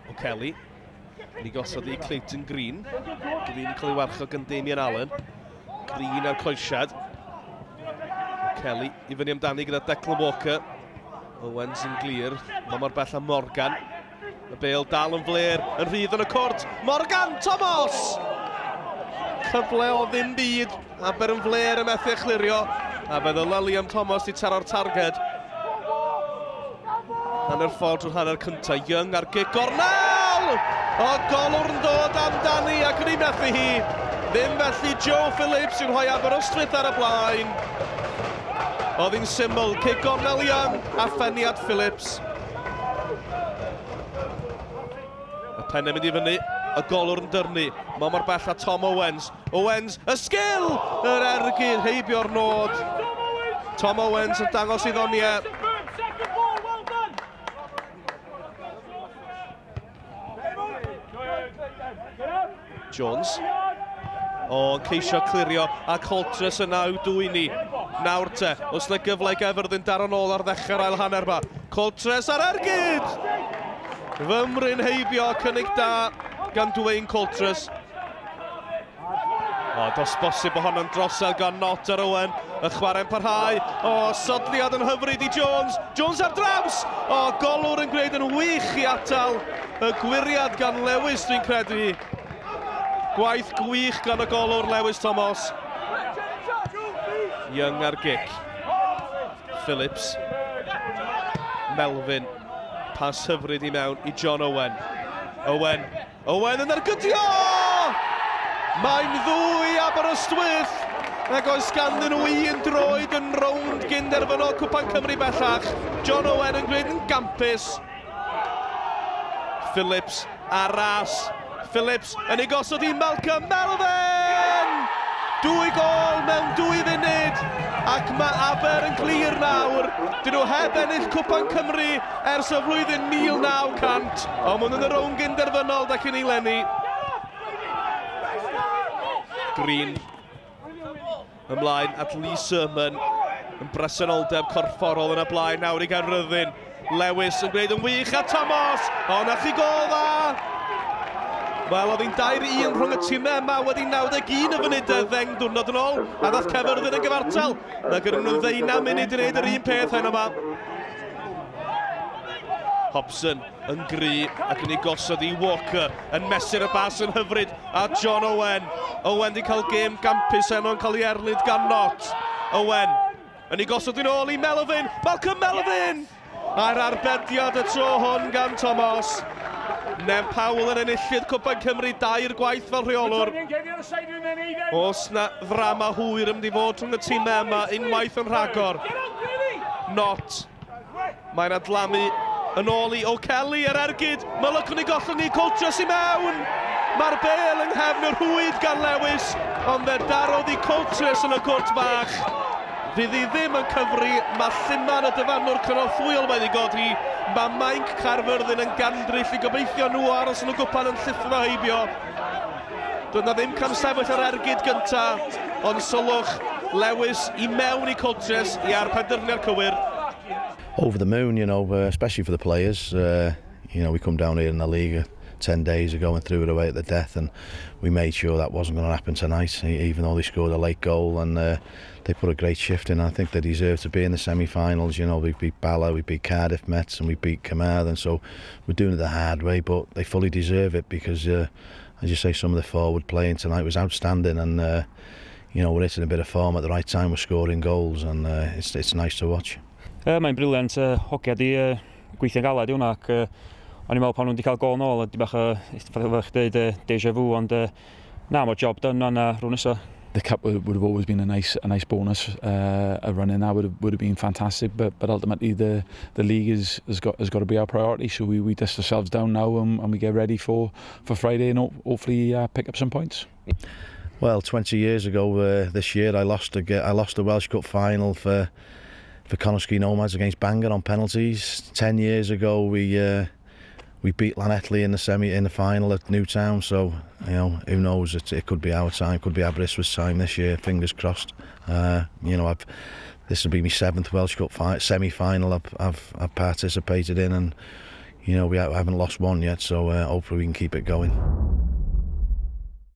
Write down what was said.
O'Kelly. Yn ei gosod i Clayton Green. Green yn cael ei warchod gan Damien Allen. Green ar croesiad. O'Kelly i fyny amdani gyda Declan Walker. Owens yn glir. Mae mor bell â Morgan. Y bêl dal yn fler, yn rhydd yn y cwrt. Morgan Thomas! Cyfle o ddim byd. Aber yn fler yn methu chlirio. A fe ddyla Liam Thomas i taro'r targed. Hanner ffordd drwy'r hanner cyntaf. Young ar gic gornel! O, golwr yn dod amdani ac yn ei methu hi. Ddim felly Joe Phillips yw'n rhoi Aberystwyth ar y blaen. Oedd hi'n syml, cic gornel Young a pheniad Phillips. Y pennau mynd i fyny, y golwr yn dyrnu. Mae mor bell â Tom Owens. Owens, y sgil! Yr ergyd heibio'r nod. Tom Owens yn dangos i ddoniau. Jones. O, ceisio clirio, a Coltrus yna yw dwy'n ni. Nawr te, oes yna gyfle i Gaerfyrddin daro nôl ar ddechrau'r ail hanner ma. Coltrus ar ergyd! Fymryn heibio, cynnig da gan Dwayne Coltrus. O, dos bosib bod honno'n drosedd gan Not ar Owen. Y chwarae'n parhau. O, sodliad yn hyfryd i Jones. Jones ar draws! O, golwr yn gwneud yn wych i atal y gwyriad gan Lewis, dwi'n credu. Gwaith gwych gan y golwr Lewis Thomas. Young ar gic. Phillips. Melvin. Pas hyfryd i mewn i John Owen. Owen. Owen yn ergydio! Mae'n ddwy Aberystwyth! Ac oes ganddyn nhw un droed yn rownd gyn-derfynol Cwpan Cymru bellach. John Owen yn gwneud yn gampus. Phillips ar ras. Phillips yn ei gosod i Malcolm Melvin! 2 gôl mewn 2 funud ac mae Aber yn glir nawr. Dyn nhw heb ennill Cwpan Cymru ers y flwyddyn 1900, ond maen nhw'n y rownd gyn-derfynol da cyn ei lenni. Green ymlaen at Lee Sermon yn bresenoldeb corfforol yn y blaen nawr i Gaerfyrddin. Lewis yn gwneud yn wych a Thomas! O, na chi gôl dda! Wel, oedd hi'n 2-1 rhwng y timau yma wedi 91 y funudau 10 diwrnod yn ôl, a ddath Caerfyrddin yn gyfartal. Mae gyda nhw 19 munud i wneud yr un peth heno yma. Hobson yn gry ac yn ei gosod i Walker, yn mesur y bas yn hyfryd, a John Owen. Owen di cael gêm gampus heno yn cael ei erlid gan Not. Owen yn ei gosod yn ôl i Melvin. Malcolm Melvin! A'r arbediad y tro hwn gan Thomas. Nef Powell yn enillydd Cwpan Cymru dair gwaith fel rheolwr. Oes na ddrama hwyr yn mynd i fod rhwng y tîmau yma unwaith yn rhagor. Not. Mae'n adlamu yn ôl i O'Kelly yr ergyd. Mullock yn ei gollwng i Coltrus i mewn. Mae'r bêl yng nghefn y rhwyd gan Lewis, ond fe darodd i Coltrus yn y cwrt bach. Fydd hi ddim yn cyfri, mae lluman y dyfarnwr cynorthwyol wedi godi. Mae mainc Caerfyrddin yn gandryll i gobeithio nhw aros yn y gwpan yn llithro heibio. Doedd na ddim camsefyll ar ergyd gyntaf, ond sylwch Lewis i mewn i Coltrus i ar penderfyniad cywir. Over the moon, you know, especially for the players. You know, we come down here in the league 10 days ago and threw it away at the death, and we made sure that wasn't going to happen tonight, even though they scored a late goal, and they put a great shift in. I think they deserve to be in the semi-finals. You know, we beat Bala, we beat Cardiff Mets, and we beat Carmarthen, so we're doing it the hard way, but they fully deserve it because, as you say, some of the forward playing tonight was outstanding, and you know, we're hitting a bit of form at the right time, we're scoring goals, and it's nice to watch. Mae'n brilliant, hogia di gweithio'n galed i hwnna, ac o'n i'n meddwl pan nhw wedi cael gôl nôl, di bach o, fel chdi dweud, deja vu, ond na, mae'r job done na rhwng nesaf. The cup would have always been a nice bonus. A run in that would have been fantastic, but ultimately the league has got to be our priority. So we dust ourselves down now and we get ready for Friday and hopefully pick up some points. Well, 20 years ago this year, I lost the Welsh Cup final for Connah's Nomads against Bangor on penalties. 10 years ago, we beat Llanelli in the final at Newtown, so you know, who knows, it could be our time, could be Aberystwyth's time this year, fingers crossed. You know, this will be my 7th Welsh Cup semi-final I've participated in, and You know, we haven't lost one yet, so hopefully we can keep it going.